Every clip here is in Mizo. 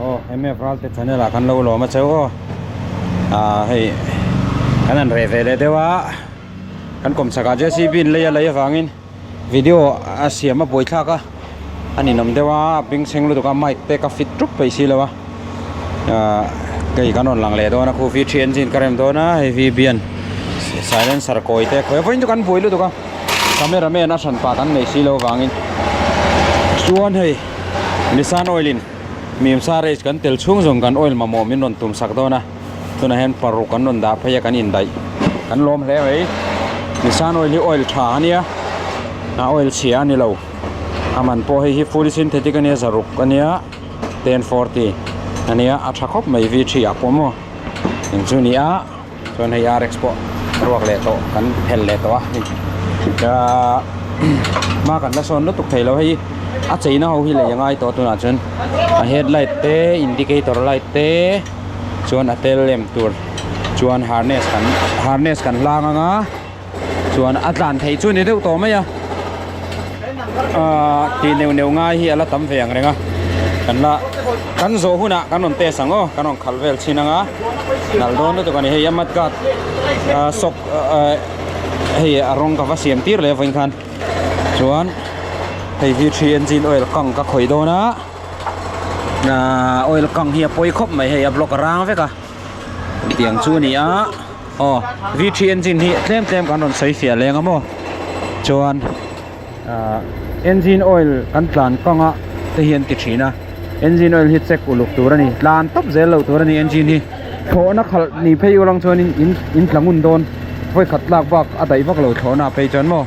Aw MF Ralte channel ah kan lo lawm a cheu aw ah hei kan han reh ve leh deuh a kan kawm chhakah JCB in lei a lei avangin video a siam a buaithlak a a ninawm deuh a a beng chheng lutuk a mic te ka fit ṭup peih si lo a ah kei kan rawn lang leh dawn a khu V three engine ka rem dawn a hei V B an silencer kawi te khawi a vawiin chu kan buai lutuk a camera man a hran pah kan nei si lo avangin chuan hei Nissan oil in Mimsa race kan tel chhung zawng kan oil mamawh min rawn tum sak dawn a tunah hian paruk an rawn dah phei a kan indaih kan lawm hle mai Nissan oil hi oil tha a nia a oil chhia a ni lo a man pawh hei hi fully synthetic a nia zaruk a nia 1040 a nia a tha khawp mai V three ah pawh maw eng chu ni a chuan hei RX pawh ruak leh tawh kan phelh leh tawh a hei ahh hma kan la sawn lutuk thei lo hei a cheina ho hi lei a ngai tawh tunah chuan a headlight te indicator light te chuan a tel lem tur chuan harness kan harness kan hlang ang a chuan a tlan theih chu ni deuh tawh mai a ahh tih neuh neuh ngai hi a la tam ve ang reng a kan la kan zawh hunah kan rawn test ang aw kan rawn khalh vel chhin ang a nalh dawn lutuk a ni hei a mud guard ahh sock ahh hei a rawng ka va siam tir leh vawiin khan chuan hei hi three engine oil kang ka khawih dawn a ahh oil kang hi a pawi khawp mai hei a block a rang vek a tiang chu a ni a. Aw V three engine hi tlem tlem kan rawn sawi fiah leng a maw chuan ah engine oil kan tlan kang a te hi an ti thin a engine oil hi check uluk tur a ni tlan tawp zel loh tur a ni engine hi thlawhna khalh ni phei ulang chuan in in tla ngun dawn vawi khat tlak bak a daih vak lo thlawhna ah phei chuan maw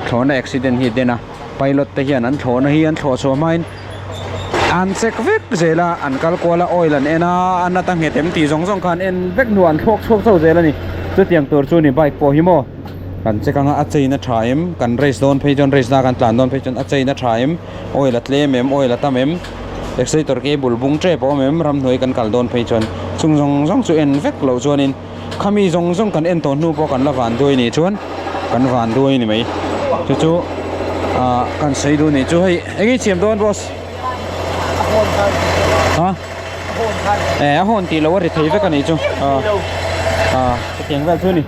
thlawhna accident hi a den a pilot te hian an thlawhna hi an thlawh chhuah hmain an check vek zel a an kal kual a oil an en a a nat a nghet em tih zawng zawng kha an en vek hnuah an thlawk chhuak chauh zel a ni chutiang tur chu ni bike pawh hi maw kan check anga a chain a tha em kan race dawn phei chuan race na kan tlan dawn phei chuan a chain a tha em oil a tlem em oil a tam em accelerator cable bung tep a awm em ramhnuai kan kal dawn phei chuan chung zawng zawng chu en vek loh chuanin khami zawng zawng kan en tawh hnu pawh kan la van duai nih chuan kan van duai ni mai chu chu ah kan sawi duh nih chu hei eng nge siam dawn boss ha e a hawn tih loh a ri thei vek a nih chu ah ah hetiang vel chu a ni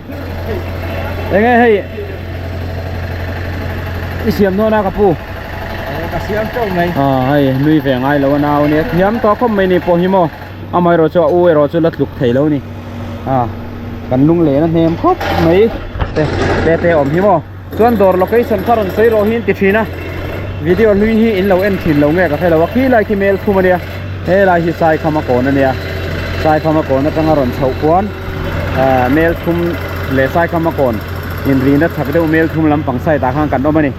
eng nge hei i siam dawn a ka pu ka siam teuh mai ah hei nui ve ngai lo a nau a nia thiam tawh khawp mai ni pawh hi maw. Amaherawh chu a u erawh chu la tluk thei lo a ni ah kan lung len a hnem khawp mai te te te awm hi maw chuan dawr location kha rawn sawi rawh hi an ti thin a video hlui hi in lo en thin lo nge ka hre lo a khi lai khi mel khum a nia helai hi saikhama kawn a nia saikhama kawn atanga rawn chhoh khuan ah mel thum leh saikhama kawn inrina chak deuh mel thum lampang side ah khan kan awm a ni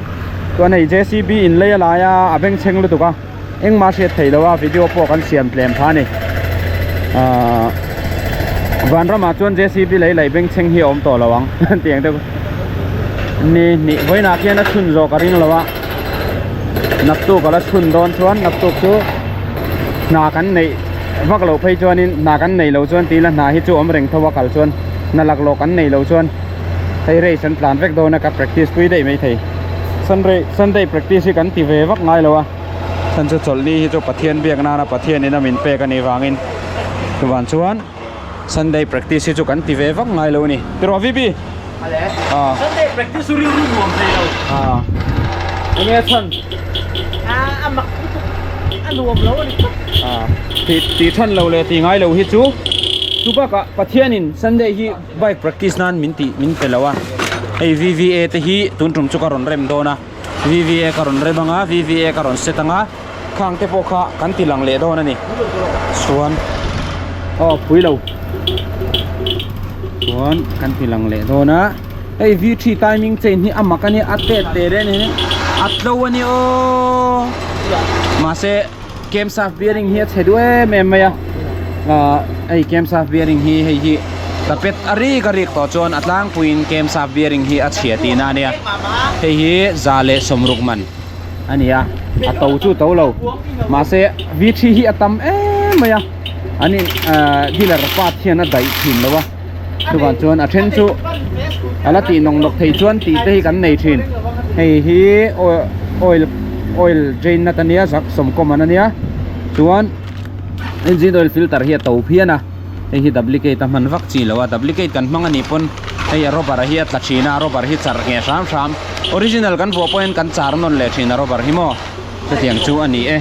chuan hei JCB in lei a lai a a bengchheng lutuk a. Engmah hriat theih loh a video pawh kan siam tlem pha a ni ahh vanramah chuan JCB lei laih bengchheng hi a awm tawh lo ang tih ang deuh ni hnih vawiinah khian a chhun zawh ka ring lo a naktuk a la chhun dawn chuan naktuk chu hna kan neih vak loh phei chuanin hna kan neih loh chuan tih ila hna hi chu awm reng tho a kal chuan hna laklawh kan neih loh chuan hei race an tlan vek dawn a ka practice pui daih maithei sunday sunday practice hi kan ti ve vak ngai lo a. Chhan chu chawlhni hi chu Pathian biak nana Pathian in a min pek a nih vangin chuvan chuan Sunday practice hi chu kan ti ve vak ngai lo a ni. Ti rawh VB? Ale. Ah. Sunday practice chu rilru nuam thei lo. Ah. Enge a chhan? Ah, a mak lutuk. A nuam lo a ni tlat. Ah. Ti ti than lo leh ti ngai lo hi chu chu bakah Pathian in Sunday hi bike practice nan min ti min pe lo a. Hei VVA te hi tun tum chu ka rawn rem dawn a. VVA ka rawn rem anga VVA ka rawn set anga khang te pawh kha kan ti lang leh dawn a ni chuan aw pui lo chuan kan ti lang leh dawn a hei V three timing chain hi a mak a nia a tet teh reng a ni a tlo a ni aw mahse camshaft bearing hi a chhe duh em em mai a ah hei camshaft bearing hi hei hi tapet a rik a rik tawh chuan a tlangpuiin camshaft bearing hi a chhia tihna a nia hei hi za leh sawmruk man a ni a a to chu to lo mahse v three hi a tam em mai a an in ah dealer part hian a daih thin lo a chuvang chuan a then chu a la tih nawk nawk thei chuan tih te hi kan nei thin hei hi oil oil drain nut a nia zak sawmkawm an a nia chuan. Engine oil filter hi a to phian a, hei hi duplicate a hman vak chi lo a, duplicate kan hmang a nih pawn hei a rubber hi a tla thin a, rubber hi char ngheh hram hram, original kan vuah pawh hian kan char nawn leh thin a rubber hi maw, chutiang chu a ni e.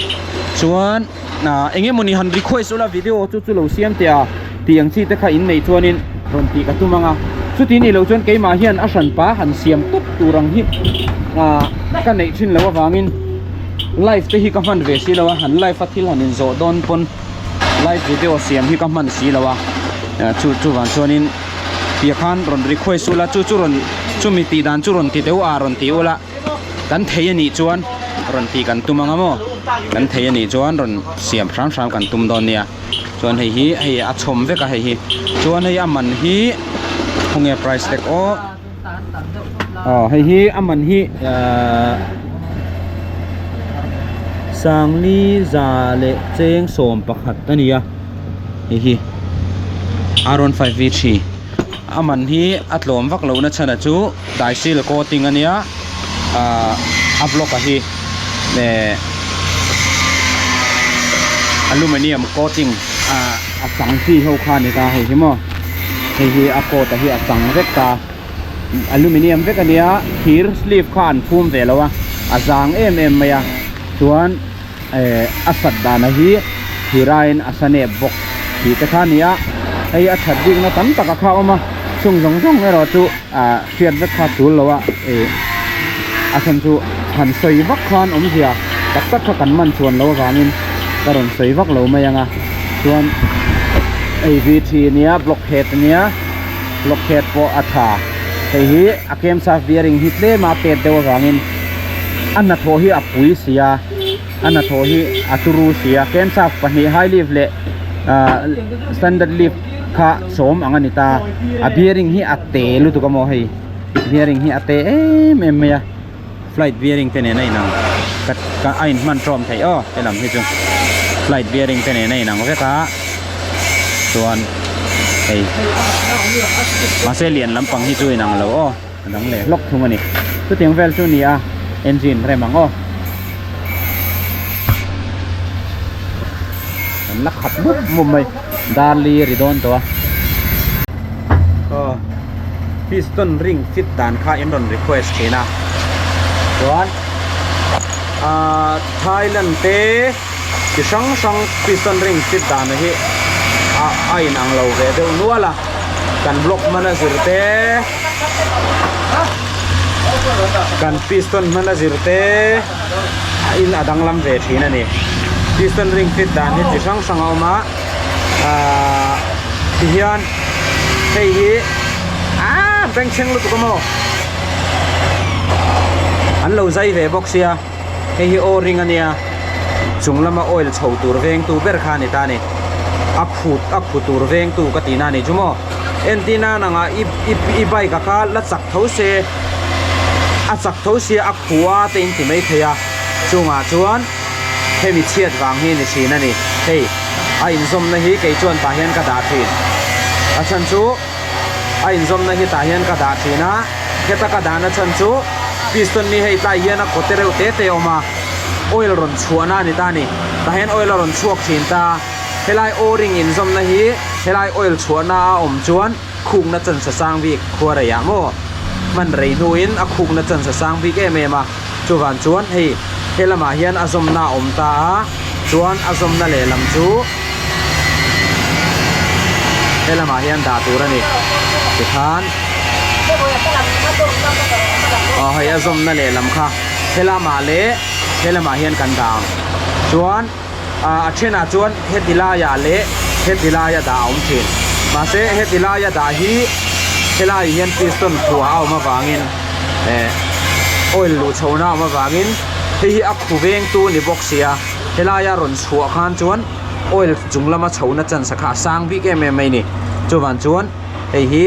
Chuan ah eng emawni han request ula video chu chu lo siam teh a tih ang chi te kha in neih chuanin rawn tih ka tum ang a, chuti nih loh chuan keimah hian a hranpa han siam tawp tur ang hi ah ka neih thin loh avangin. Live te hi ka hman ve si lo a, han live a thil han inzawh dawn pawn live video siam hi ka hman si lo a, chu chuvang chuanin tia khan rawn request ula chu chu rawn chumi tih dan chu rawn ti deuh a rawn ti ula kan thei anih chuan rawn tih kan tum anga maw kan thei anih chuan rawn siam hram hram kan tum dawn nia chuan hei hi hei a chhawm vek a hei hi chuan hei a man hi khawnge price tag aw. Aw hei hi a man hi ahh Sangli za leh cheng 11 a ni a hei hi R one 5 V 3 a man hi a tlawm vak lohna chhan a chu daisil coating a nia ahh a block a hi eh aluminium coating ahh. A chang chi ho kha a ni ta hei hi maw hei hi a coat a hi a chang vek ta aluminium vek a nia thir sleeve kha an phum ve lo a a zang em em mai a chuan eh a sat dan a hi thir aiin a sa nep bawk tih te kha a ni a hei a that bikna tam tak a kha a awm a chung zawng zawng erawh chu ah hriat vek kha a tul lo a eh a chhan chu han sawi vak khan awmzia tak tak kha kan man chuan loh avangin ka rawn sawi vak lo mai ang a. Chuan hei hi thi a nia block head a nia block head pawh a tha hei hi a camshaft bearing hi tlem a pet deuh avangin a hnathawh hi a pui si a a hnathawh hi a turu si a camshaft pahnih high lift leh ahh standard lift kha sawm ang a ni ta a bearing hi a te lutuk a maw hei bearing hi a te em em mai a. Flight bearing te nen a inang ka ka a inhman tawm theih aw helam hi chu flight bearing te nen a inang vek a chuan hei mahse lian lampang hi chu inang lo aw a dang leh hlawk thung a ni chutiang vel chu a ni a engine rem ang aw an la khat mup mup mai dar li ri dawn tawh a aw. Piston ring fit dan kha in rawn request thin a chuan ahh Thailand te chi hrang hrang piston ring fit dan hi a a in ang lo ve deuh nual a kan block hman a zir te kan piston hman a zir te a in a danglam ve thin a ni piston ring fit dan hi chi hrang hrang a awm a ahh tihian. Hei hi aaa bengchheng lutuk a maw an lo zai ve bawk sia hei hi o ring a nia chung lama oil chho tur vengtu ber kha a ni ta a ni a khut a khu tur vengtu ka tihna a ni chu maw entir nan anga i i bike a kha la chak tho se a chak tho sia a khu a te in ti mai thei a chungah chuan hemi chhiat vang hi ni thin a ni hei a inzawmna hi kei chuan tah hian ka dah thin a chhan chu a inzawmna hi tah hian ka dah thin a heta ka dahna chhan chu piston hi hei tlai hian a kaw te reuh te te a awm a oil rawn chhuahna a ni ta a ni tah hian oil a rawn chhuak thin ta helai o-ring inzawmna hi helai oil chhuahna a awm chuan khukna chansa sang bik khua reiah maw hman rei hnuin a khukna chansa sang bik em em a chuvang chuan hei he lamah hian a zawmna a awm ta a chuan a zawmna lehlam chu he lamah hian dah tur a ni tikhan aw hei a zawmna lehlam kha he lamah leh he lamah hian kan dah ang chuan. A thenah chuan heti laiah leh heti laia dah a awm thin. Mahse heti laia dah hi helaiah hian piston khuah a awm avangin eh oil luh chhohna a awm avangin hei hi a khu vengtu ni bawk sia helaia rawn chhuah khan chuan oil chung lama chhohna chance kha a sang bik em em mai a ni. Chuvang chuan hei hi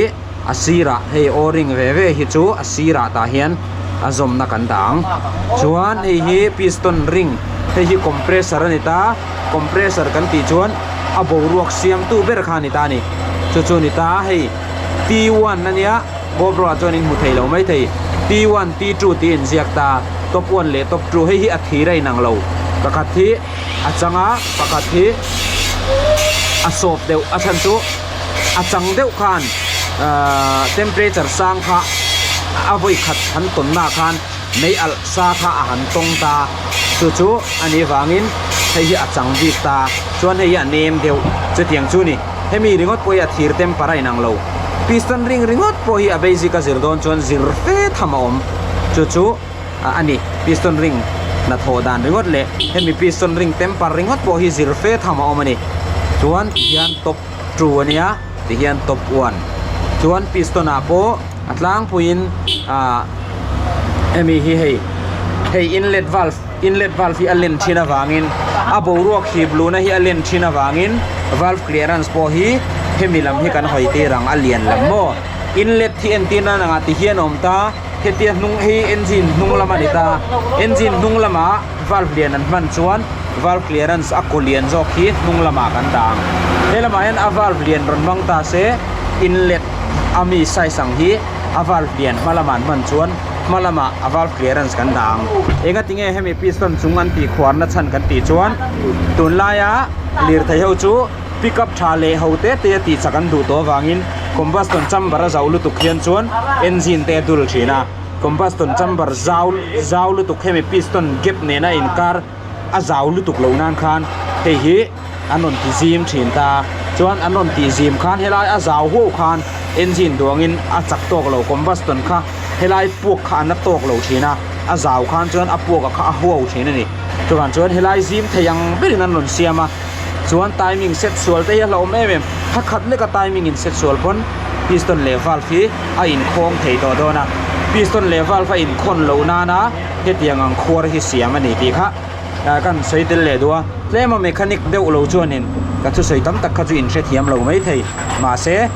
a sirah hei o-ring ve ve hi chu a sirah tah hian a zawmna kan dah ang chuan hei hi piston ring hei hi compressor a ni ta compressor kan tih chuan a boruak siamtu ber kha a ni ta a ni chu chu a ni ta hei T one a nia GoPro ah chuan in hmu thei lo maithei T one T two tih a inziak ta top one leh top two hei hi a thir a inang lo pakhat hi a chang a pakhat hi. a soft deuh a chhan chu a chang deuh khan ahh temperature sang kha a vawi khat han tawn na khan mei alh sa kha a han tawng ta chu chu a nih vangin hei hi a chang bik ta chuan hei hi a nem deuh chutiang chu a ni hemi ringawt pawh hi a thir temper a inang lo piston ring ringawt pawh hi a basic a zir dawn chuan zir fe tham a awm chu chu a ni piston ring hnathawh dan ringawt leh hemi piston ring temper ringawt pawh hi zir fe tham a awm a ni chuan tihian top two ania tihian top one chuan piston ah pawh a tlangpuiin ah hemi hi hei hei inlet valve inlet valve hi a len thin avangin a boruak hip luhna hi a len thin avangin valve clearance pawh hi hemi lam hi kan hawi tir ang a lian lam maw inlet hi entir nan angah tihian a awm ta. Hetia hnung hi engine hnung lam a ni ta, engine hnung lamah valve lian an hman chuan valve clearance a kaw lian zawk hi hnung lamah kan dah ang. He lamah hian a valve lian rawn hmang ta se inlet a mi size ang hi a valve lian hma lamah an hman chuan hma lamah a valve clearance kan dah ang. Engatinge hemi piston chung an tih khuarna chhan kan tih chuan tunlaia lirthei ho chu Pick up tha leh ho te te a tih chak an duh tawh avangin combustion chamber a zau lutuk hian chuan engine te a dul thin a, combustion chamber zau zau lutuk hemi piston gap nena inkar a zau lutuk loh nan khan hei hi an rawn ti zim thin ta, chuan an rawn tih zim khan helai a zau huau khan engine duangin a chak tawk lo combustion kha helai puak kha a na tawk lo thin a, a zau khan chuan a puak a kha a huau thin a ni, chuvang chuan helai zim thei ang berin an rawn siam a. Chuan timing set sual te hi a hlauhawm em em, thla khat leka timing in set sual pawn piston leh valve hi a inkhawng thei tawh dawn a, piston leh valve a inkhawn loh nana hetiang ang khuar hi siam a ni tih kha ka han sawi tel leh duh a, tlema mechanic deuh lo chuanin ka thusawi tam tak kha chu in hrethiam lo maithei mahse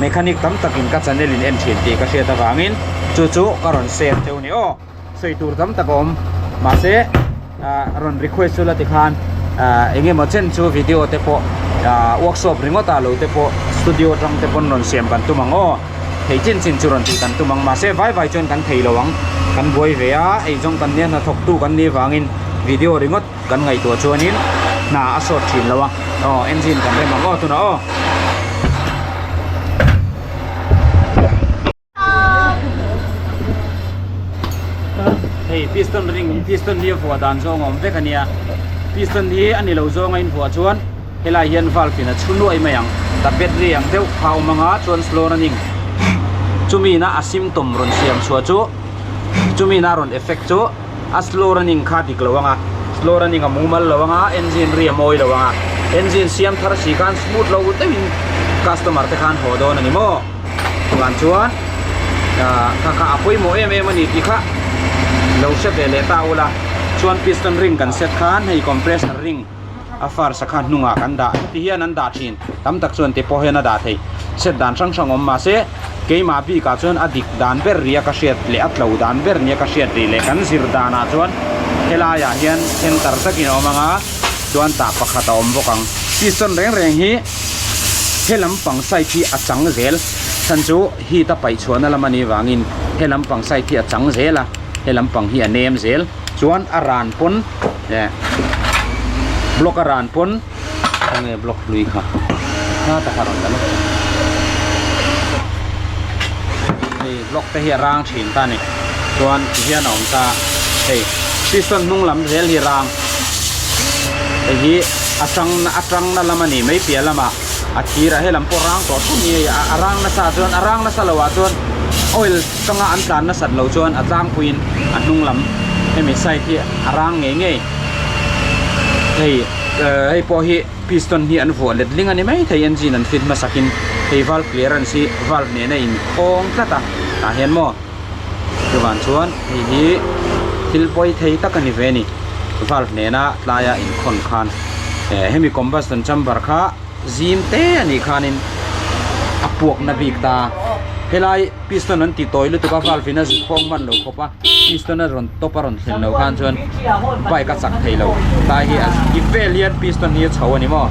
mechanic tam takin ka channel in en thin tih ka hriat avangin chu chu ka rawn share cheu a ni aw. Sawi tur tam tak a awm mahse ah rawn request chu la ti khan ah eng emaw chen chu video te pawh ah workshop ringawt ah lo te pawh studio atang te pawn rawn siam kan tum ang aw thei chin chin chu rawn tih kan tum ang mahse vai vai chuan kan thei lo ang kan buai ve a eizawng kan nia hnathawk tu kan nih vangin video ringawt kan ngaihtuah chuanin hna a sawt thin lo a aw engine kan rem ang aw tunah aw. Hei piston ring piston hi a vuah dan zawng a awm vek a nia piston hi a ni lo zawng a invuah chuan helai hian valve in a chhu nuai mai ang ta battery ang deuh kha a awm ang a chuan slow running chumi na a symptom rawn siam chhuah chu chumi na rawn effect chu a slow running kha dik lo ang a slow running a mumal lo ang a engine ri a mawi lo ang a engine siam thar si khan smooth lo deuhin customer te khan haw dawn a ni maw. Chuan chuan ah kha kha a pawimawh em em a ni tih kha lo hre ve leh ta ula chuan piston ring kan set khan hei compressor ring a first a kha hnungah kan dah heti hian an dah thin tam tak chuan ti pawh hian a dah thei set dan hrang hrang awm mahse keimah bikah chuan a dik dan ber ria ka hriat leh a tlo dan ber nia ka hriat rih leh kan zir danah chuan helaiah hian center takin a awm ang a chuan tah pakhat a awm bawk ang piston reng reng hi. He lampang side hi a chang zel chhan chu heat a paih chhuahna lam a nih vangin he lampang side hi a chang zel a he lampang hi a nem zel chuan a ran pawn eh block a ran pawn khawnge block hlui kha kha ta kha rawn la lawk hei block te hi a rang thin ta a ni chuan ti hian a awm ta hei piston hnung lam zel hi rang hei hi. A tang a tang na lam a ni mai piah lamah a thir ah helam pawh rang tawh thum nge a rang nasa ah chuan a rang nasa lo ah chuan oil tanga an tlan nasat lo chuan a tlangpuiin a hnung lam hemi side hi a rang ngei ngei hei ehh hei pawh hi piston hi an vuah let ling a ni mai thei engine an fit hmasak in hei valve clearance hi valve nena inkhawng tlat a tah hian maw. Chuvang chuan hei hi thil pawi thei tak a ni ve a ni valve nena tlaia inkhawn khan eh hemi combustion chamber kha zim te a nih khanin a puak na bik ta helai piston an ti tawi lutuk a valve in a zu khawng hman lo khawp a piston a rawn top a rawn thlen loh khan chuan bike a chak thei lo tlai hi a ip vel hian piston hi a chho a ni maw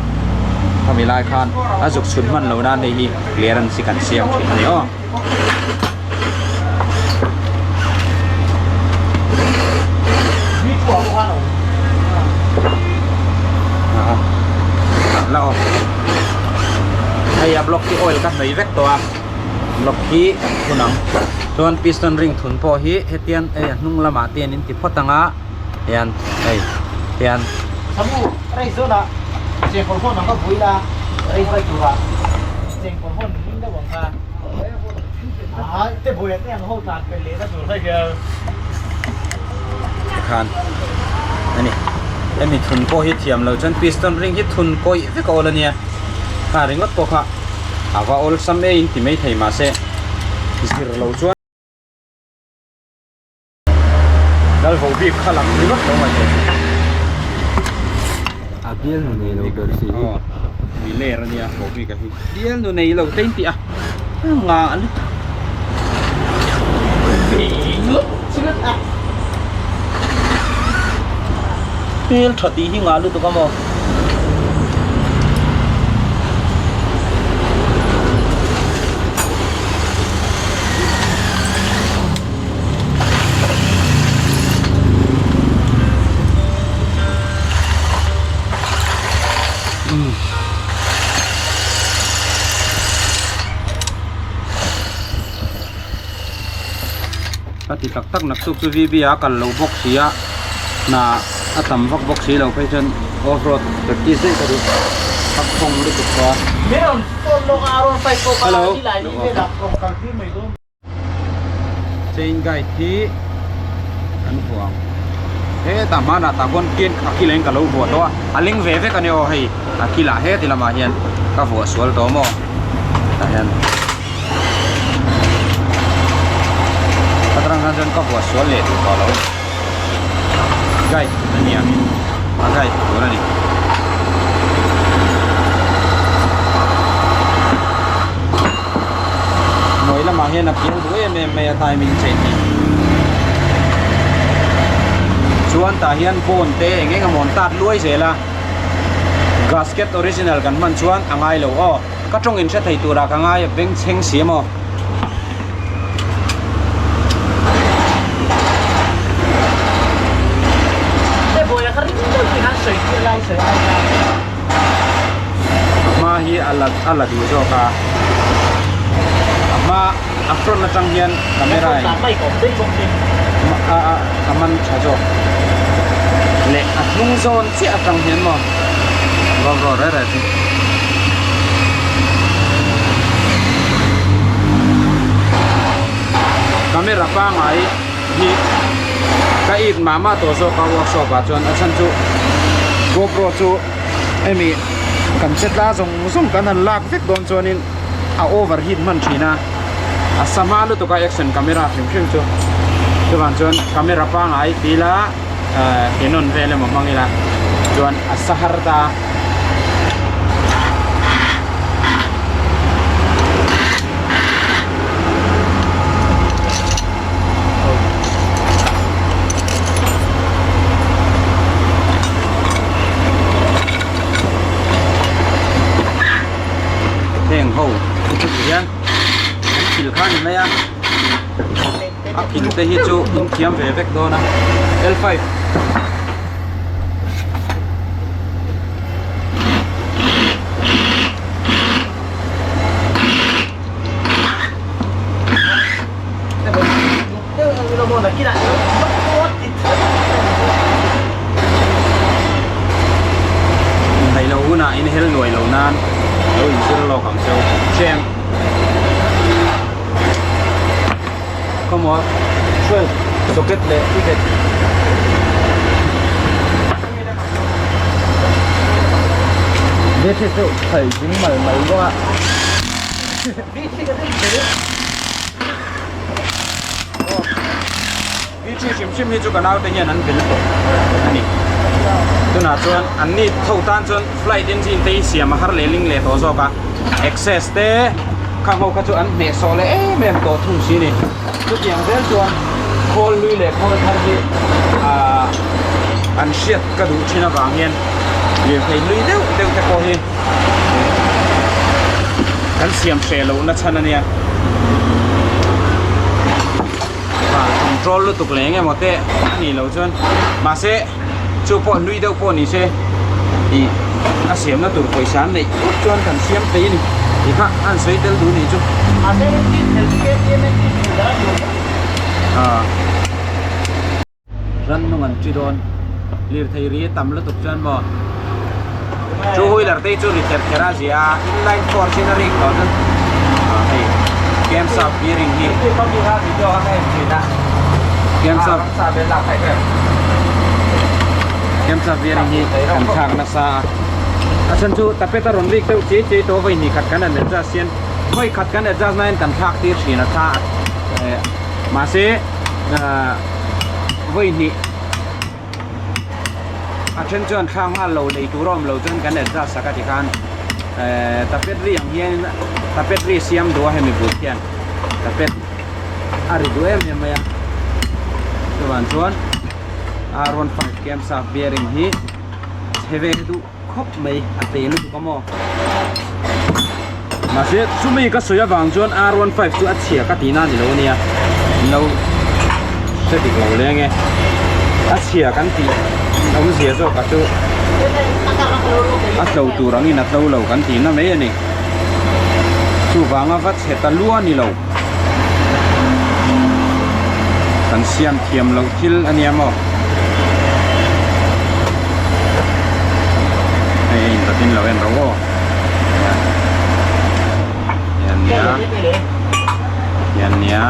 khami lai khan a zuk chhun hman loh nan hei hi clearance hi kan siam thin a ni aw. la aw. Hei a block hi oil ka hnawih vek tawh a, block hi kan thun ang. Chuan piston ring thun pawh hi hetian hei a hnung lamah te hian in ti phawt ang a, hian hei hian. Samu, race zawnah chengkawl hawn ang ka vui la, race vai turah chengkawl hawn hming deuh ang kha. Aa, te buaia te ang ho tlan pel leh na tur kha hian. Tikhan ani hemi thun pawh hi thiam lo chuan piston ring hi thun kawih vek a awl ania kha ringawt pawh kha a va awlsam e in ti mai thei mahse zir lo chuan lal vo bik kha lam ringawt lo mai thei. A bial nu nei lo ber si hi. Aw mi ler ania vo bik a hi bial nu nei lo te in tih a ngah lutuk. Hmel tha tih hi ngah lutuk a maw? Ka ti tak tak nak tuk chu VB a kal lo bawk si a hna a tam vak bawk si lo phei chuan off road practice daih ka duh a khawng lutuk tawh a. Hello Chain guide hi kan vuah ang hetah hmanah tah khuan kian a kil ah hian ka lo vuah tawh a a leng ve vek a ni aw hei a kilah heti lamah hian ka vuah sual tawh maw tah hian. Aṭang khan chuan ka vuah sual leh duh tawh lo guide a ni ang in a guide tur a ni. Hnuai lamah hian a pial duh em em mai a timing chain hi chuan tah hian bone te eng eng emaw an tat luai zel a gasket original kan hman chuan a ngai lo aw. Ka tawng in hre thei turah ka ngai a beng chheng si emaw. A hma hi a la a la duh zawk a, a hma a front atang hian camera in a a a man tha zawk leh a hnung zawn chiah atang hian maw rawk rawk reh reh chu. Camera pangai hi ka it mah mah tawh zawk a workshop ah chuan a chhan chu GoPro chu hemi kan che tla zawng zawng kan han lak vek dawn chuanin a over heat hman thin a a sa hma lutuk a action camera hrim hrim chu chuvang chuan camera pangai feel a Canon vel emaw hmang ila chuan a sa har ta a. Heng ho chu ti hian an thil kha a ni mai a a phil te hi chu in thiam ve vek dawn a L five. Inhnaih loh hunah in hel nuai loh nan lo inzir lawk ang cheu hreng khawmaw socket leh ticket Battery chu khalh ding mal mal bawk a. Beach hrim hrim hi chu ka naute hian an bel tawh a ni. Tunah chuan an ni tho tan chuan flight engine te hi siam a har leh ling leh tawh zawk a, access te khang ho kha chu an hneh sawh leh em em tawh thung si a ni. Chutiang zel chuan khawl lui leh khawl thar hi ahh an hriat ka duh thin avang hian lirthei lui deuh deuh te pawh hi kan siam hreh lohna chhan a nia. Control lutuk leh eng emaw te a nih loh chuan mahse chu pawh hlui deuh pawh ni se ih A siamna tur pawisa an neih phut chuan kan siam thei a ni tih kha a han sawi tel duh a nih chu. Rannung an ṭi dawn. Lirthei ri a tam lutuk chuan maw two wheeler te hi chu ri ther ther a zia a, inline four chin a rik tawh chuan hei camshaft bearing hi camshaft camshaft bearing hi kan thlak nasa a, a chhan chu tapet a rawn rik deuh chiai chiai tawh vawi hnih khat kan han adjust hian vawi khat kan adjust na hian kan thlak tir thin a tha mahse vawi hnih a then chuan thla nghal lo nei tur a awm lo chuan kan adjust sak a ti khan tapet ri ang hian tapet ri siam duh a hemi bul hian tapet a ri duh em em mai a chuvang chuan R 15 camshaft bearing hi chhe ve duh khawp mai a te lutuk a maw mahse chumi ka sawi avang chuan R 15 chu a chhia ka tihna a ni lo ania lo hre dik lo leng e a chhia kan tih awmzia zawk a chu a tlo tur angin a tlo lo kan tihna mai a ni chuvanga va chhe ta lua ni lo kan siam thiam loh thil a nia maw. Hei a intat in lo en ro aw hian nia hian nia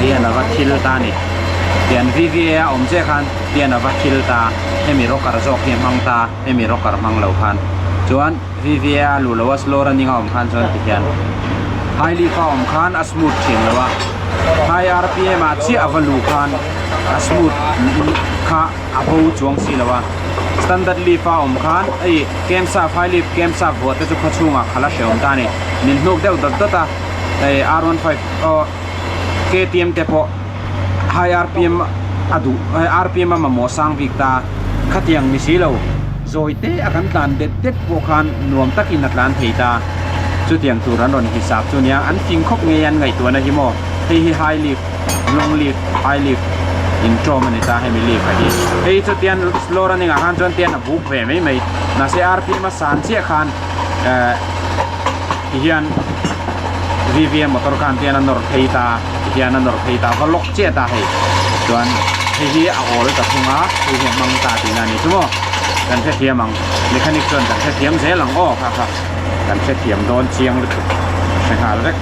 hian a va thil ta a ni tian V_V_A a awm chiah khan tian a va thil ta hemi rocker zawk hi a hmang ta hemi rocker hmang lo khan chuan. VVA a luh loh a slow running a awm khan chuan ti hian high leaf a awm khan a smooth thin lo a high rpm ah chiah a va luh khan a smooth kha a bo chuang si lo a standard leaf a awm khan hei camshaft high leaf camshaft vuah te chu khaw chhungah khalh a hrehawm ta a ni min hnuk deuh dawt dawt a hei R 15 aw KTM te pawh high rpm a duh rpm a mamawh sang bik ta khatiang ni si lo zawi te a kan tlan det det pawh khan nuam takin a tlan thei ta chutiang tur an rawn hisap chu nia an fing khawp ngei an ngaihtuahna hi maw hei hi high lift long lift high lift intawm a ni ta hemi lift a hi hei chu tian slow running ah khan chuan tian a buk ve mai mai mahse rpm a san chiah khan eh ti hian VVM motor khan tian a nawr phei ta ti hian a nawr phei ta va lock chiah ta hei chuan hei hi a awl ta thung a hei hi a hmang ta tihna a ni chu maw kan hrethiam ang mechanic chuan kan hrethiam zel ang aw kha kha kan hrethiam dawn chiang lutuk hre nghal vek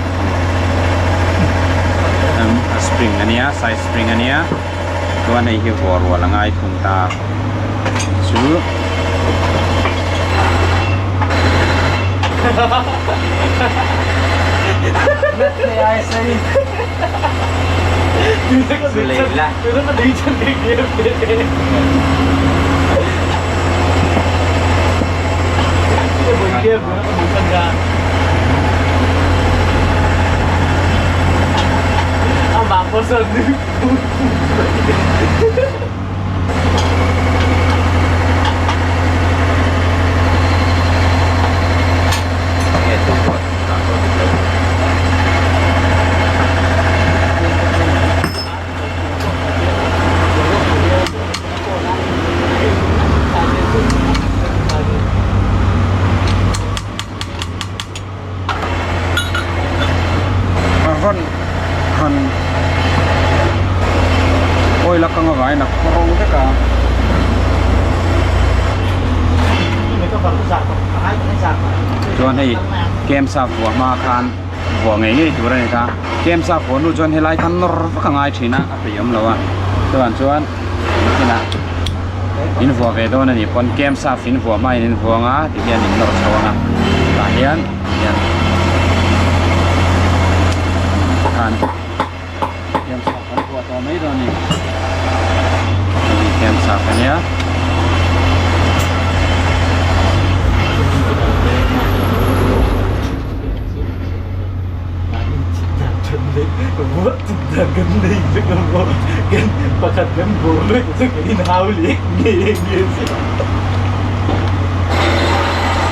a spring a nia side spring a nia chuan hei hi vuah rual a ngai thung ta chu. A rawn han oil a kang avangin a khaw ro vek a. Chuan hei camp sa vuah hma khan vuah ngei ngei tur a ni ta camp sa vuah hnu chuan helai khan nawr vak a ngai thin a a peih awm lo a chuan chuan inah in vuah ve dawn a nih pawn camp sa in vuah hma in in vuang a ti hian in nawr chho ang a tah hian hian khan camp sa kan vuah tawh mai dawn a ni hei camp sa ka nia.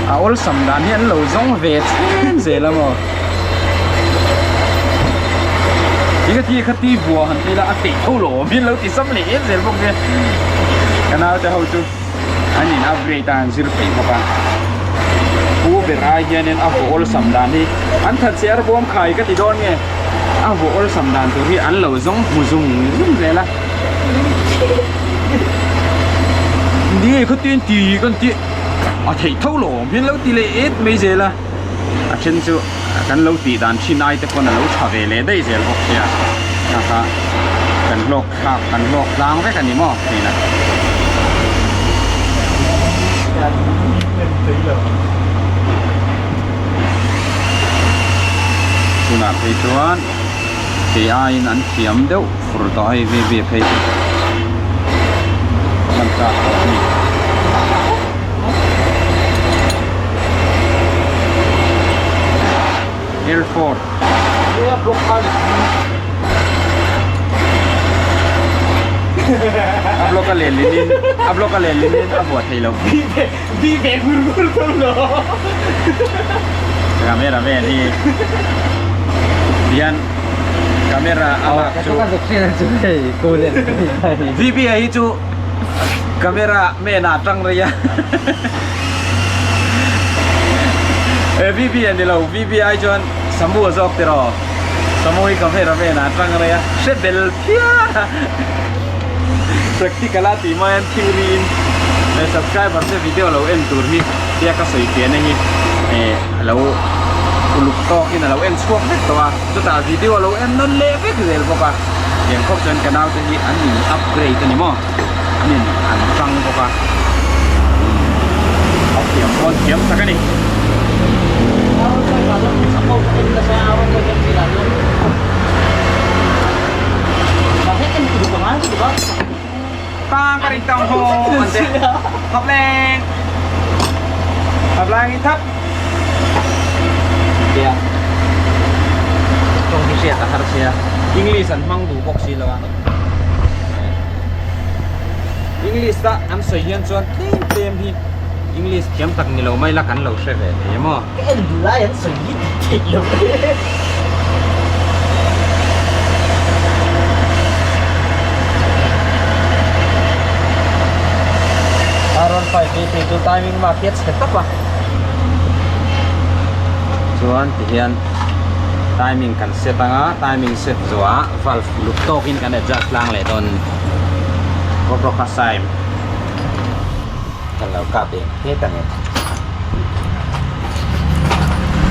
A awlsam dan hi an lo zawng ve chhen zel a maw? Ti kha ti kha ti vua han ti la a theih tho lo min lo ti sam leh em zel bawk sia. Ka naute ho chu an in upgrade a an zir peih bawk a. Pu ber ai hianin a vaw awlsam dan hi an that che arbawm khai ka ti dawn nge a vaw awlsam dan tur hi an lo zawng hmu zung zung zel a. Ni khaw tin ti kan ti a theih tho lo min lo ti leh et mai zel a. A then chu kan lo tih dan thin ai te pawn a lo tha ve leh daih zel bawk sia a kha kan hlawk thlak kan hlawk tlang vek a ni maw thin a. Tunah phei chuan kei aiin an thiam deuh fur tawh a hei vi vi phei chu hman tlak tawh a ni. Airport a block a len linin a block a len linin a buah thei lo camera man hi hian camera a lak chu VB hi chu camera man ah tang rei a e VB a ni lo VB ai chuan Samu a zawk tiraw Samu hi camera man ah tang rei a hre bel phian a practical a tih mai an theory in subscriber te video lo en tur hi tia ka sawi pian a hi a lo uluk tawk in a lo en chhuak vek tawh a chutah video a lo en nawn leh vek zel bawk a tiang khawp chuan ka naute hi an in upgrade a ni maw an in an tang bawk a a thiam pawn thiam tak a ni. Tang ka ring tang ho an te thap leng thap lang in thap tia tawng hi hriat a har sia English an hmang duh bawk si lo a English a an sawi hian chuan tlem tlem hi English thiam tak ni lo mai la kan lo hre ve thei emaw. Ka en duh lai an sawi hi tih theih lo e. R15 hi phei chu timing mark hi a chhe tawp a chuan tihian timing kan set anga timing set zawhah valve luk tawkin kan adjust tlang leh dawn a ni GoPro kha sign kan lo kap eng het ang em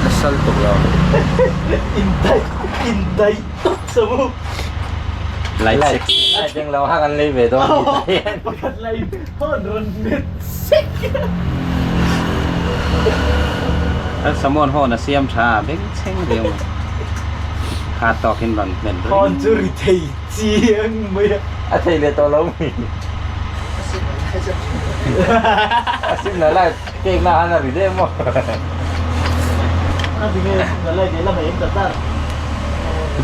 a sal tuk lo Indai indai tawp sa mu light sek Light eng lo ha kan lei ve dawn ni ta hian. Pakhat lai hawn rawn met sek. Kan samuan hawn a siam tha a bengchheng viau mai. Kha tawkin rawn hmet reng. Hawn chu ri thei chiang mai a. A thei leh tawh lo mi. A sim la lai pek na han a ri deuh maw. A ti nge sim la lai leh lamah em ta tar.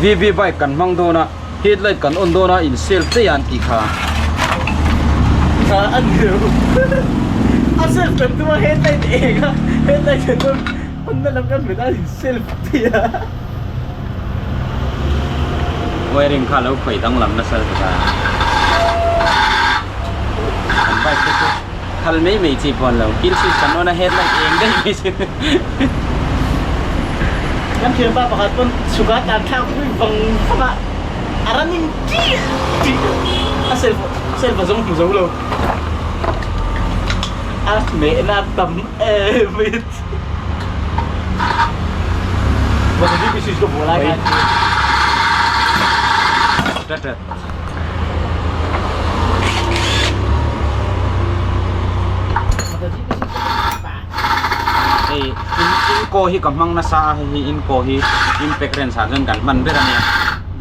VB bike kan hmang dawn a, headlight kan on dawn a in self daih a an tih kha. Kha a ni lo. A self kan tum a headlight eng a, headlight kan on on na lam kan hmet a in self daih a. Wiring kha lo khawih danglam nasa lutuk a, kan bike te chu khal mai mai chi pawh an lo kill switch kan on a headlight eng daih mai chu. Kan thianpa pakhat pawn chhuk a tan thlak pui vang vang a, a running tih tih a self self a zawng hmu zo lo. A hmehna tam em mai. Hei in inko hi ka hmang nasa a hei hi inko hi impact wrench ah chuan kan hman ber a nia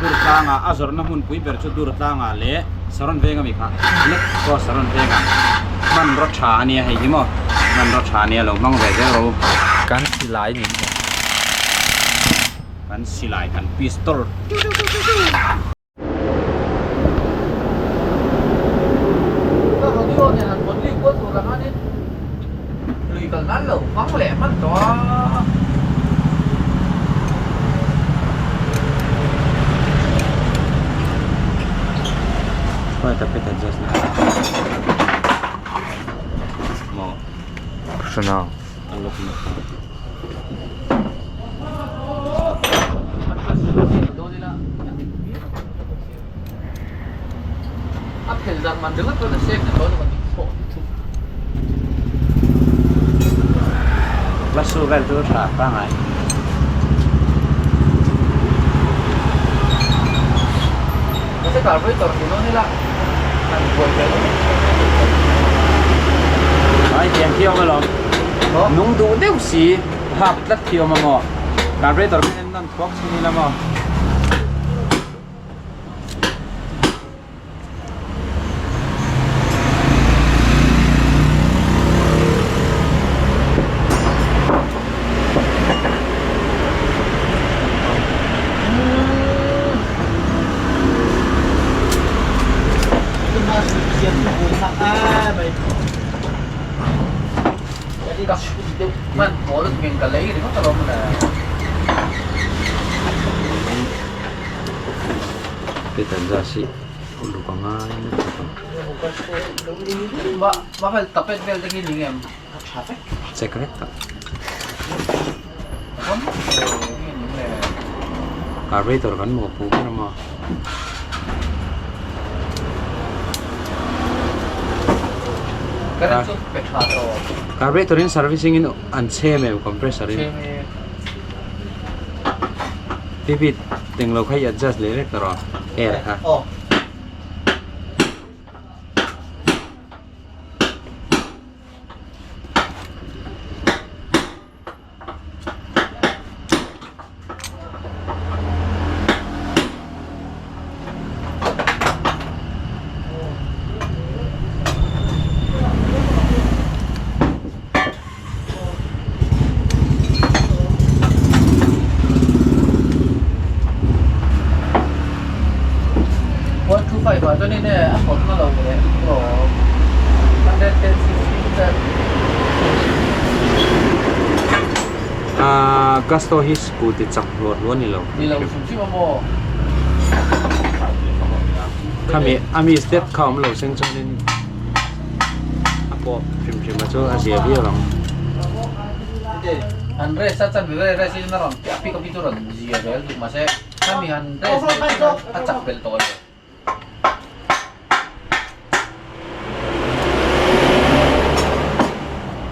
dur tlangah a zawrhna hmunpui ber chu dur tlangah leh saron veng ami kha lek pawh saron vengah hmanraw tha a nia hei hi maw hmanraw tha a nia lo hmang ve zel ro. Kan silai ni maw. Kan silai kan pistol. Rodeo nen an vawn lik kual tur ang anin lui kal nan lo hmang leh hman tawh a. Khawi tapet adjust na maw Hranang. A lock na kha. Bus vel chu tha pangai. Ai tiang khi awm alawm. Nung duh deuh si hak tlat khi awm a maw. Carburetor kha en nawn thuak chhin ila maw. Peter Zasi uluk a ngai lutuk a. Check vek tak. Carburetor kan mawhpuh ber a maw. Carburetor in servicing in an chhem em compressor in. Pipit tenglo kha i adjust leh vek tawh air kha. Ahh Gusto hi scooty chak hluah hluah a ni lo. Khami ami step kha awm lo seng chuanin a pawp hrim hrim a chu a zia viau ang.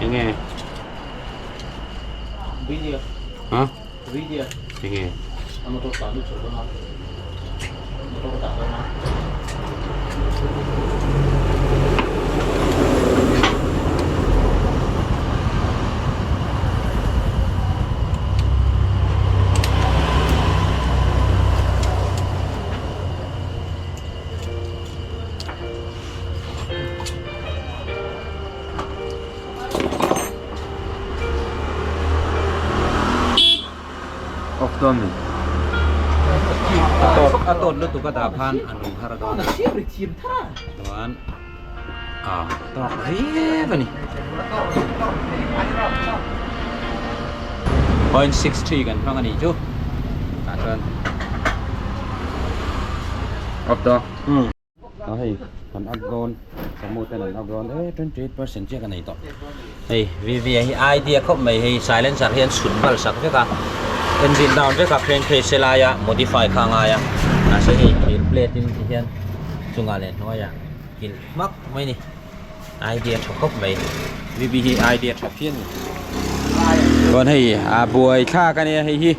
Enge? Video. Ha? Video. Enge? A motor tlan lut chho dawn a. Motor ka dah dawn a. Off dawn ni. A tawt a tawt lutuk a dah khan a nung har dawn a. Chuan a tawk viau a ni. 0.63 kan hmang a nih chu. Tah chuan Off dawn. A hei kan up dawn samu ten an up dawn e 28% chiah ka nei tawh hei VV a hi idea khawp mai hei silencer hi an chhun bal sak vek a engine down vek a crankcase se laia modify kha a ngai a mahse hei thir plate in ti hian chungah leh hnuaiah kilh hmak mai a ni idea tha khawp mai VV hi idea tha phian a ni chuan hei a buai thlak a nia hei hi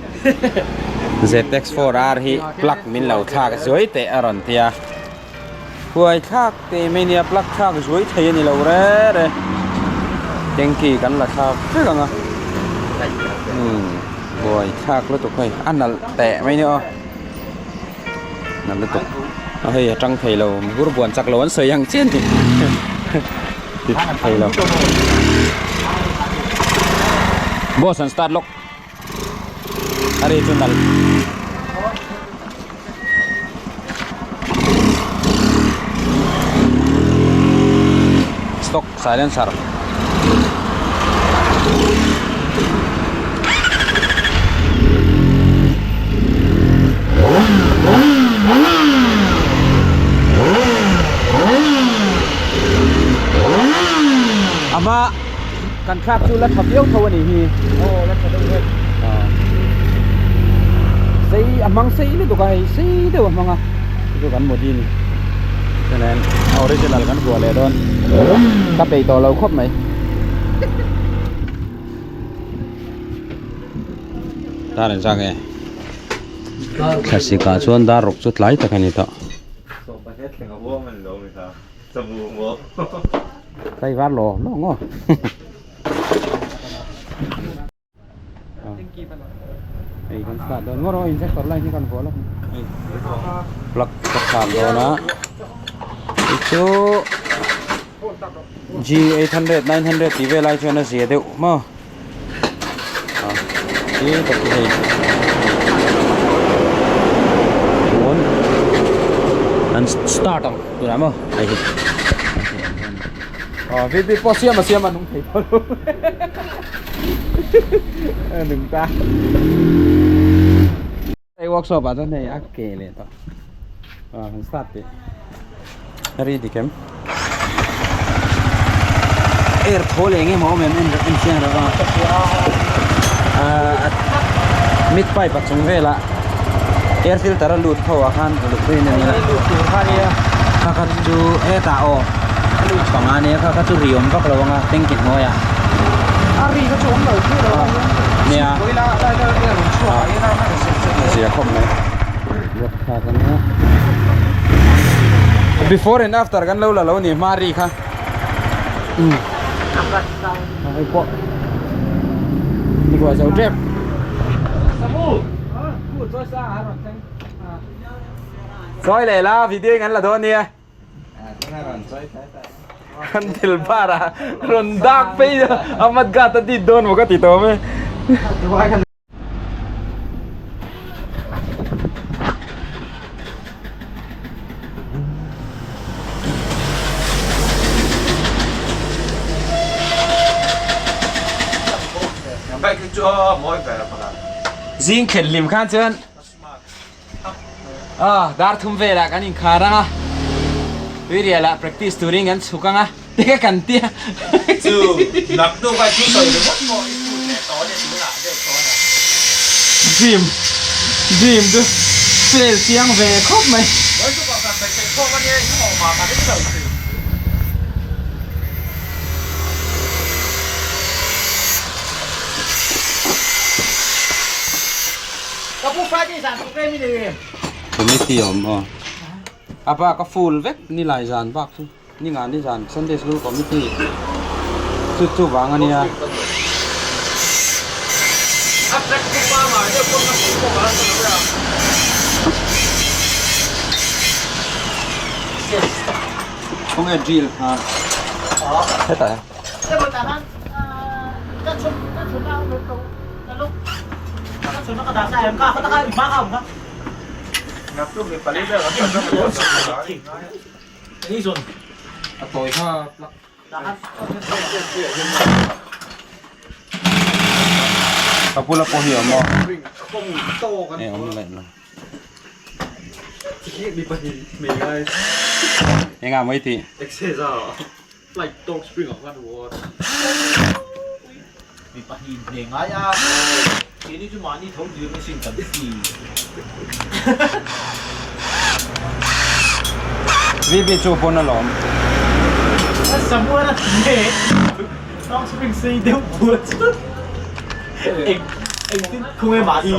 ZX4R hi plug min lo thlak zuai teh a rawn ti a buai thlak teh mai nia plug thlak zuai thei a ni lo re re tanky kan la thlak vek ang a umm buai thlak lutuk hei a nalh teh mai nia aw nalh lutuk a hei a tang thei lo bur buan chak lo an sawi ang chian ni ti thei lo boss an start lawk a ri chu nalh stock silencer kan thlak chu la tha viau tho a nih hi. Aw la tha deuh hlek. Sei a hmang sei lutuk a hei sei deuh a hmang a chu chu kan modi a ni. Chuanin a original kan vuah leh dawn ka peih tawh lo khawp mai. Dar engzah nge? Thlasik ah chuan dar ruk chu tlai tak a ni tawh. Kai var lo lo ngaw. Hei kan start dawn ngawt aw injector line hi kan vuah lawk hei plug ka kham dawn a hei chu G 800 900 tih vel ai chuan a zia deuh maw a khi tak hi hei chuan an start ang tunah maw hei hi aw vp pawh siam a siam a nung thei tawh lo a nung ta hei workshop ah chuan hei a ke leh tawh a han start teh a ri dik em air thaw leh eng emaw awm em en en chiang reuh a ah mid pipe a chung velah air filter a lut ho ah khan uluk rin a ni a kha kha chu hetah aw a lut panga nia kha kha chu ri awm vak lo ang a tanki hnuaiah a ri kha chu awm lo thei lo a nia la lai lai air rawn chhuak ah hian a zia khawp mai work thlak a nia before and after kan lo la lo ni hma ri kha um hei pawh ni kuah zo tep sawi leh la video in kan la dawn nia kan thil bar a rawn dak phei a mat gat a dit dawn maw ka ti tawh mai. Zing khen hlim khan chuan ah dar thum velah kan inkhar ang a tuirial ah practice turin kan chhuk ang a te ka kan tia Chu nak tuk a chu sawi ringawt maw i chhut leh tawh ania tunah deuh tawh a. Dream dream chu fail chiang ve khawp mai. Vawi chu pakhat mai theih khawp ania in hawh mah ka ring lo thin. Ka pu Friday zan program i nei em? Committee awm aw. A bak a full vek ni lai zan bak chu. Ni nga ni zan Sunday School Committee chu chu vang a nia. Khawnge drill kha hetah hian. A tawi kha plug. Ka bula pawh hi a awm a. Hei awm leh lo. Engah mai tih? Mi pahnih inhne ngai a, keini chu mahni tho zir na sin kan ti. VB chu pawn alawm. Samuel a ti nge Dog Spring sei deuh buat chu eng engtin khawnge mahni.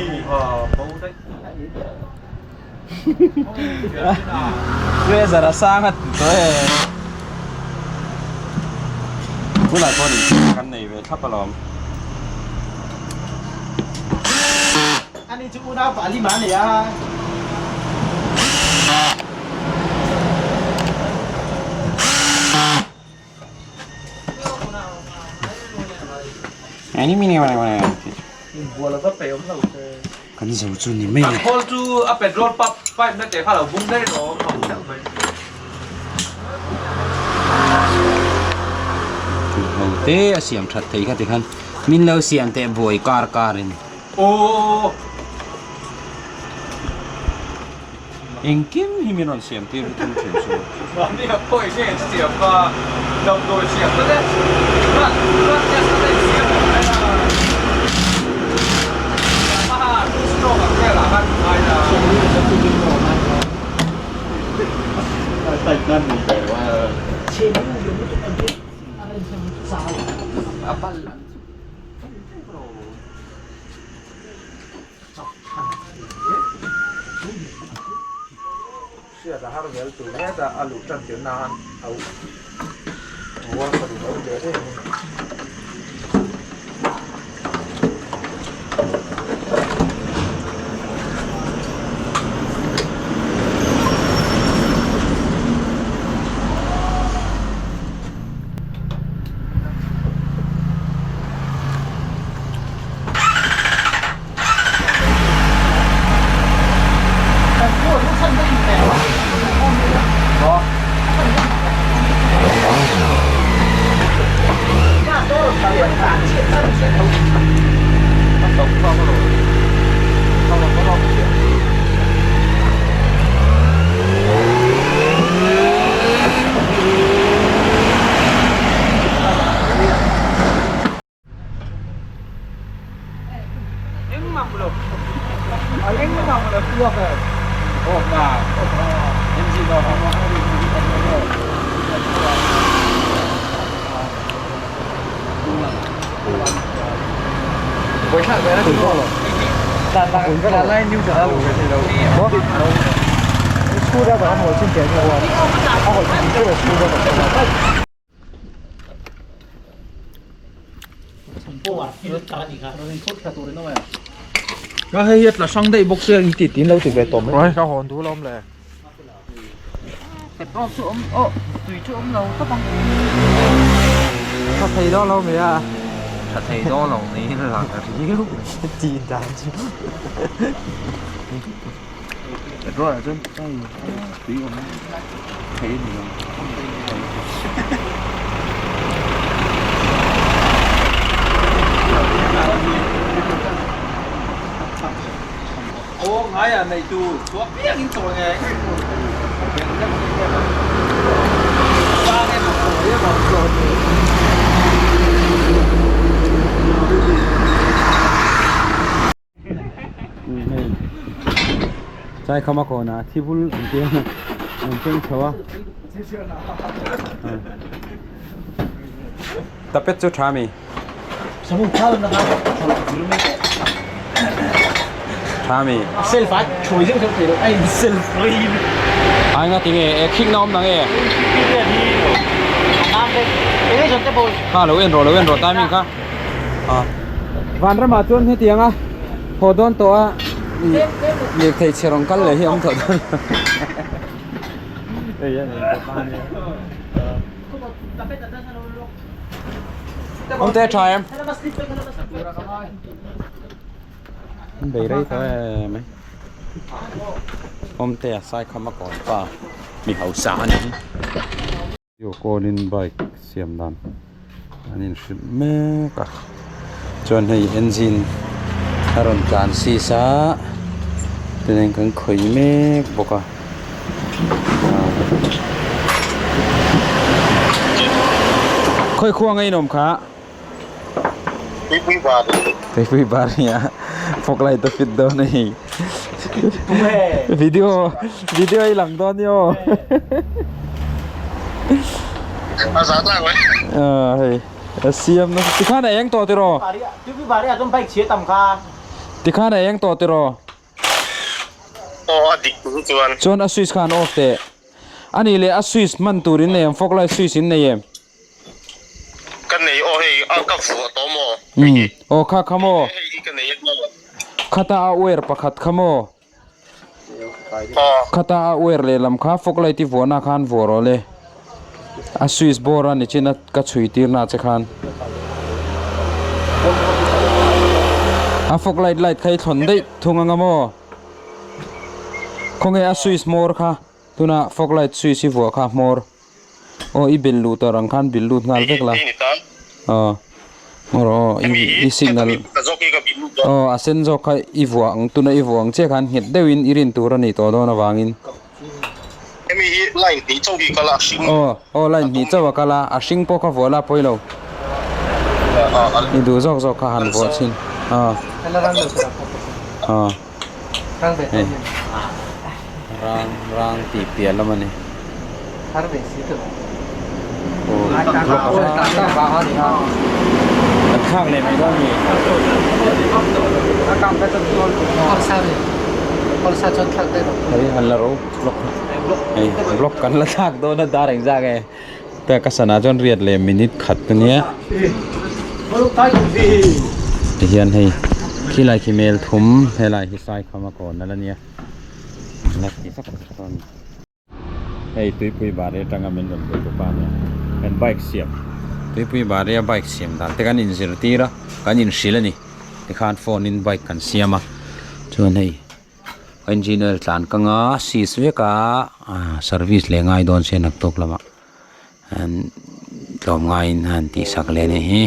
Pressure a sang a ti tawh e. Bulah chuan in kan nei ve thlap alawm. Ani chu unau pa lima a nei a. Kan zo chu ni mai a. Khawl chu a petrol pump pipe na te kha lo bung daih rawh a awm deuh mai. Ho te a siam that thei kha tikhan min lo siam teh buai kar kar in. Aww. Engkim hi min rawn siam tir thung thin chu. Mahni a pawh i hriat siam a, damdawi siam ta te, blood blood test te i siam ang mai a. Yamaha two stroke ang velah khan ngai la. Hriat a har vel tur mek a, a luh tan tir nan a uar ka duh lo ve em a ni. Ka hei hi a tla hrang daih bawk sia i tih tin lo ti ve tawh mai. Ka hawn duh lo awm le. Petrol chu awm oh tui chu awm lo tawp ang. Tha thei dawn lo mai a. Tha thei dawn lo niin a lang ta riau mai. Tih dan chu. Petrol ah chuan tui awm thei a ni lo. Aw ngaia nei tur chhuak piang in chawi ngei ngei tur Chai khama kawnah thi bul an tia an keng chho a tapet chu tha mi tha mi ai nga tinge e khik na awm nang e kha lo en rawh lo en rawh timing kha. Vanramah chuan hetiang a haw dawn tawh a lirthei chhe rawn kal leh hi a awm tawh dawn awm te tha em bei rei tawh em mai awm te a sai kham a kawn pa mi hausa a ni hi. Aw kawlin bike siam dan an inhrilh mek a chuan hei engine a rawn tlan sis a chuanin kan khawih mek bawk a khawi khuang a inawm kha Tuipui bar nia fog light a fit dawn a ni video video i lang dawn ni aw ah hei a siam nasa tikhan a eng tawh tiraw tikhan a eng tawh tiraw chuan a switch khan off teh anih leh a switch hman tur in nei em fog light switch in nei em. Ka nei aw hei a ka vuah tawh maw? Umm aw kha kha maw? Hei hi ka nei a maw? Khata a wire pakhat kha maw? Aw. Khata a wire lehlam kha fog light i vuahna khan vuah rawh le. A switch board a ni chin a ka chhui tir na che khan. A fog light light kha i thlawn daih thung anga maw? Khawnge a switch hmawr kha tuna fog light switch i vuah kha hmawr. Aw i bel lut a rang khan bil lut nghal vek la. Aw ngawr aw i signal. Aw a sen zawk kha i vuah ang tuna i vuah ang chiah khan nghet deuhin i rin tur a nih tawh dawn avangin. Hemi hi line hnih chauh hi kal a, a hring. Aw aw line hnih chauh a kal a, a hring pawh kha vuah la pawi lo. I duh zawk zawk kha han vuah chhin. Aw. Aw. Hei rang rang tih piah lam a ni. Kan thlak leh mai dawn mi. Hei han la ro block hei block kan la thlak dawn a dar engzak e te ka sana chuan riat leh minute khat a nia tihian hei khilai khi mel thum helai hi sai kham a kawn a la nia la ti vak vak a ni. Hei tuipui bari atanga min rawn be tu pa nia kan bike siam tuipui baria bike siam dan te kan inzirtir a kan inhrilh a ni tikhan phone in bike kan siam a chuan hei engine oil tlan kang a sis vek a ah service leh ngai dawn se naktuk lamah an tlawm ngaiin a han tihsak leh a nih hi.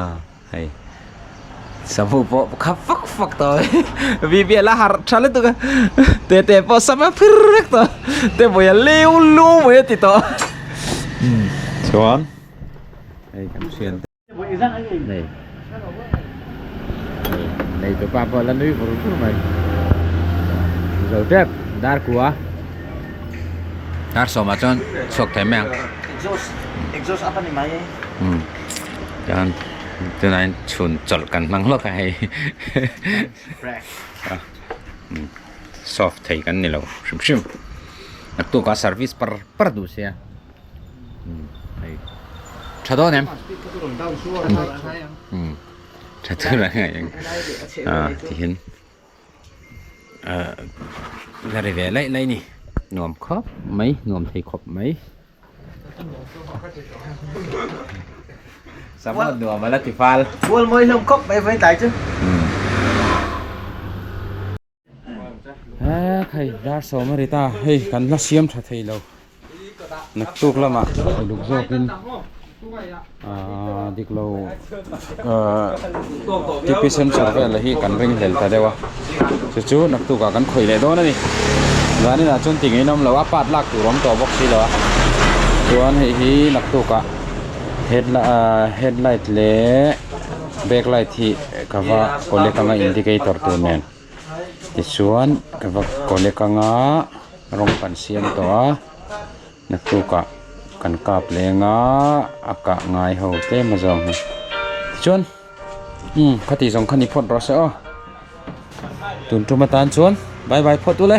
Ah hei samu pawh kha fak fak tawh mai vi a la harh tha lutuk a te te pawh sam a phir vek tawh te vawi a leu lu mai a ti tawh chuan hei kan thian te. Nei nei tu pa pawh la nui vur vur mai zo tep dar kua dar sawmah chuan chhuak thei mai ang exhaust exhaust up a ni mai um chuan tunah hian chhun chawlh kan hmang hlawk a hei soft thei kan ni lo hrim hrim naktuk a service par par duh sia. Hei tha dawn em tha tur ang ang a tihian ah la ri ve laih laih a ni nuam khawp mai nuam thei khawp mai sama nuam a la ti fal Fual mawi hlawm khawp mai vawi tlai chu. Hei dar sawm a ri ta hei kan la siam tha thei lo naktuk lamah uluk zawkin aaa dik lo aaa T P sensor vel hi kan ring hlel ta deuh a chu chu naktuk ah kan khawih leh dawn a ni zaninah chuan ti ngei nawm lo a part lak tur a awm tawh bawk si lo a chuan hei hi naktuk ah headlight leh back light hi ka va collect anga indicator tur nen tichuan ka va collect anga rawng kan siam tawh a naktuk ah kan kap leng a a kah ngai ho tlem a zawng hi tichuan umm khati zawng kha ni phawt rawh se aw tun tum atan chuan bye bye phawt ule.